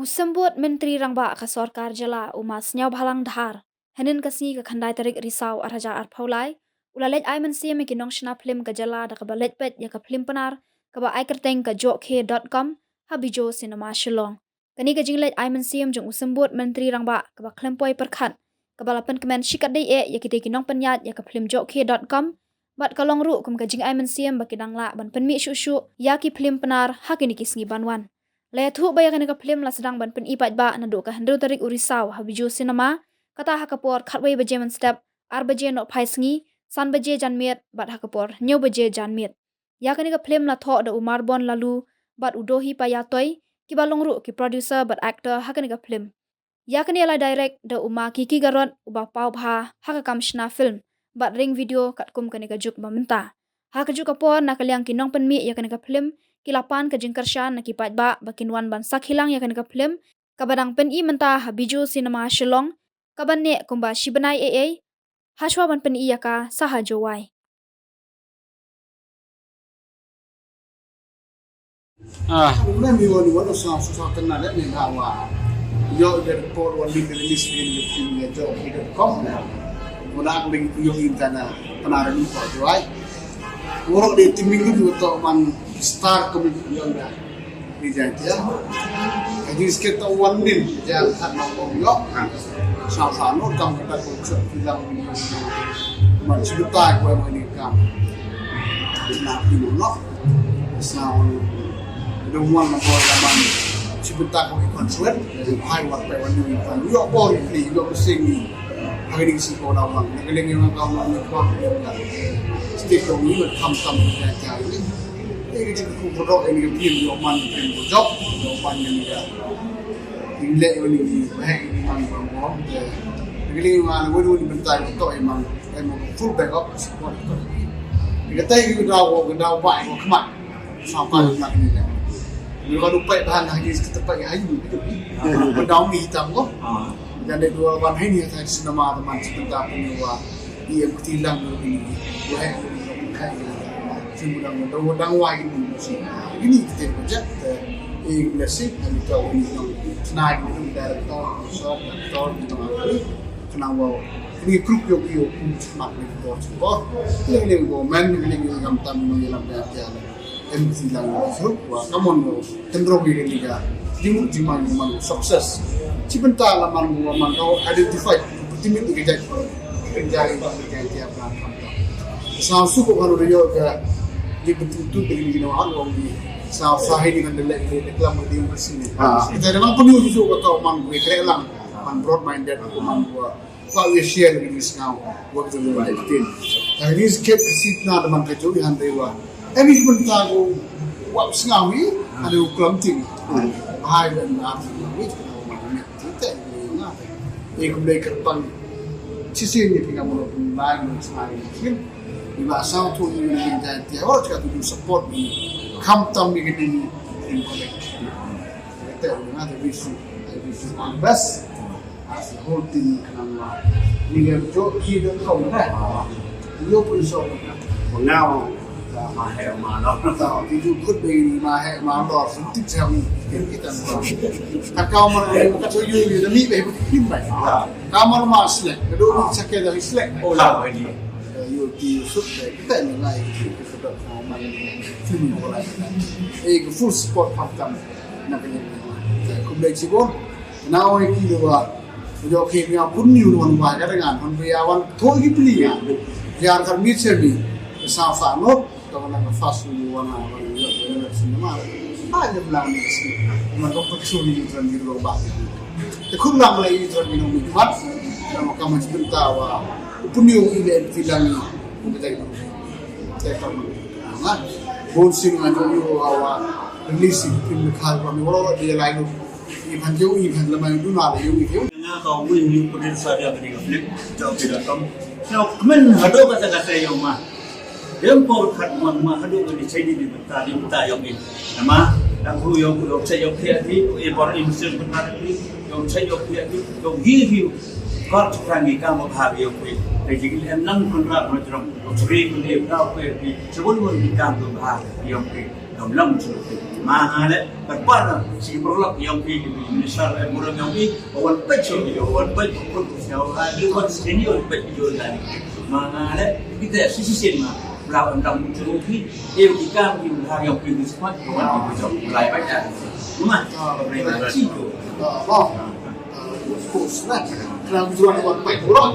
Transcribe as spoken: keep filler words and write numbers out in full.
U Symbud Myntri Rangbah ka Sorkar Jylla, u Ma Sniawbhalang Dhar, hynnin ka sngi ka khyndai tarik Risaw ar hajar arphew lai, u la leit ai mynsiem ïa ki nongshna phlim ka jylla da kaba leit peit ïa ka phlim Pnar kaba ai kyrteng ka Jokhe dot com ha Bijou Cinema Shillong. Kane ka jingleit ai mynsiem jong u Symbud Myntri Rangbah kaba khlem poi pyrkhat, kaba la pynkmen shikatdei eh ïa kita ki nongpynïaid ïa ka phlim Jokhe dot com, bad ka long ruh kum ka jingai mynsiem ba ki dang lah ban pynmih shuh shuh ïa ki phlim Pnar ha kine ki sngi ban wan. La ïathuh ba ïa kane ka phlim la sdang ban pyni paidbah naduh ka hynriew tarik u Risaw ha Bijou Cinema, kata ha ka por khatwei baje mynstep, ar baje nohphai sngi, san baje janmiet bad ha ka por hynñiew baje janmiet. Ïa kane ka phlim la thoh da u Marbon Laloo bad u Dohi Payatoi, kiba long ruh ki producer bad actor ha kane ka phlim. Ïa kane la direct da u Ma Kiki Garot, uba paw bha ha ka kam shna film bad ring video katkum kane ka juk ba mynta. Ha kajuh ka por, na ka liang ki nongpynmih ïa kane ka phlim ki la pan ka jingkyrshan na ki paidbah ba kin wan ban sakhi lang ïa kane ka phlim kaba dang pyni mynta ha Bijou Cinema Shillong, kaban neh kumba shi bnai ei ei, hashwa ban pyni ïa ka sha ha Jowai. Ah, mem ïa wan wan sa sa sa kena le ni na wa. Yo de por wan di de ni sini ni ni jo ki de kom. Wana ak lagi yo in tana Pnar ni ko Jowai. Woro de timing ni to man star ko mi yo da. Ni jan tia. Ka jingskit ta wan nin jan khat na ko yo. Sa sa no kam ka ta ko sa bilang ni. Man sibita ko ma ni kam. Na ni no. Sa wan. Dong wan na ko la man sibita ko ikon suet. Hai wat pa wan ni kan yo bor ni yo sing ni. Hari ni si ko la wan. Na ka leng ni kam ni ko. Stik ko ni kam kam ni jan tia ni. Ini kita ku kodok ini ke pin yo man pin ko jok yo man ni ya. Ini le ini ni baik ini man ko ko. Ini man wani wani bentai ko to emang emang full back up support ko. Ini kata ini kita ko kita baik ko kemat. Sampai nak ni ya. Ini kalau pai bahan lagi kita pai ayu. Ko daw ni hitam ko. Jadi dua ban ini kata cinema teman cinta punya wa. Iya kutilang ni. Wahai kai. Sing dang dang dang wai ni. Ini kita project eh blessing kami tahu ni nang senai ni director, producer, actor ni nang kena wow. Ini group yo yo pun semak ni bos. Oh, ini ni government ini ni kam tam ni lam dia dia. Em ti lang so wa kamon no tendrong ni ni ga. Jimu jimang jimang success. Ci benta la man wa man kau identify. Timin ni kejat. Kenjari ba ni kejat dia plan kam. Sa su ko kanu yo ga. Di betul tu ni ni wa wong ni. Sa sa hi ni kan de le de klam di university ni. Kita de mang pun yo ju ko tau mang gue kre lang. Man broad minded ko man wa. Wa wi share ni sngaw wa tu ni tin. Ta ni skep sit na da man ka ju han de wa. Ani pun ta ko wa sngaw ni. Ani u klam tin. Hai wen na ti wi ko ma ni ti te ni na. E kum dei kyrpang. Ci sin ni pinga mo pun lai mo sngaw ni. Ni ba sa tu ni ni ta ti wa ka tu support ni. Kam tam ni ni ni. Te ni na te wi su. Te wi su best. As the whole thing kena ma. Ni ga jo ki de ko na. Yo pun so. Ngau. Ma he ma lo. Ta ki ju kut be ni ma he ma lo. Su tik sa mi. Kita ma. Ta ka ma ni ka so yu ni ni be bu kim ba. Ka ma ma sle. Ka do ni sa ke da sle. O la ni. Yo ki su be kita ni ngai. Kita ma ni. Sini ko la. E full support pakam. Na ka ni. Kum be ci bon. Na oi ki do wa. Yo ki mi a kun ni wan wa ka dengan hon be ya wan to ki pli ya. Ya ka mi se mi. Sa fa no. To na ka fast ni wan wan yo yo cinema. A ni blang ni si. Man ko pa chu ni tran ni ro ba. Te kun lang le i tran ni no mi mat. Na ka ma ci ta wa. Kun ni i le ti lang ni. Te ka ma. Bon sing a jo yo wa. Release in the car wa mi wa de lai no. Iban jauh iban lamai duna la jauh jauh. Nga ka win ni pudin sa dia kani ka flip. Jauh tidak kam. Now kmen hado kata kata yang ma. Dem por khat man ma hado kani sai di di ta di ta yang ni. Nama dang hu yang yang sai yang kia di e por im sim benar di yang sai yang kia di yang hi hi. Kar tukang ni kam ha yang kui. Dei jing em nang kun ra ma jrong. Sri kun di ka kui di sebut pun di kam tu ha yang kui. Lam lam chu. Ma ha le, ka par na, si paralok yong phi, ki minister, eh, burom yong phi, wan peit chu, wan peit, wan peit, wan peit, wan peit, wan peit. Ma ha le, kita si si sin ma, bla wan dang chu phi, eh, ki kam, ki bla yong phi, ki smat, wan ki jok, lai peit ya. Ma, ka bre ma, si chu. Of course, na, na, wan peit, wan.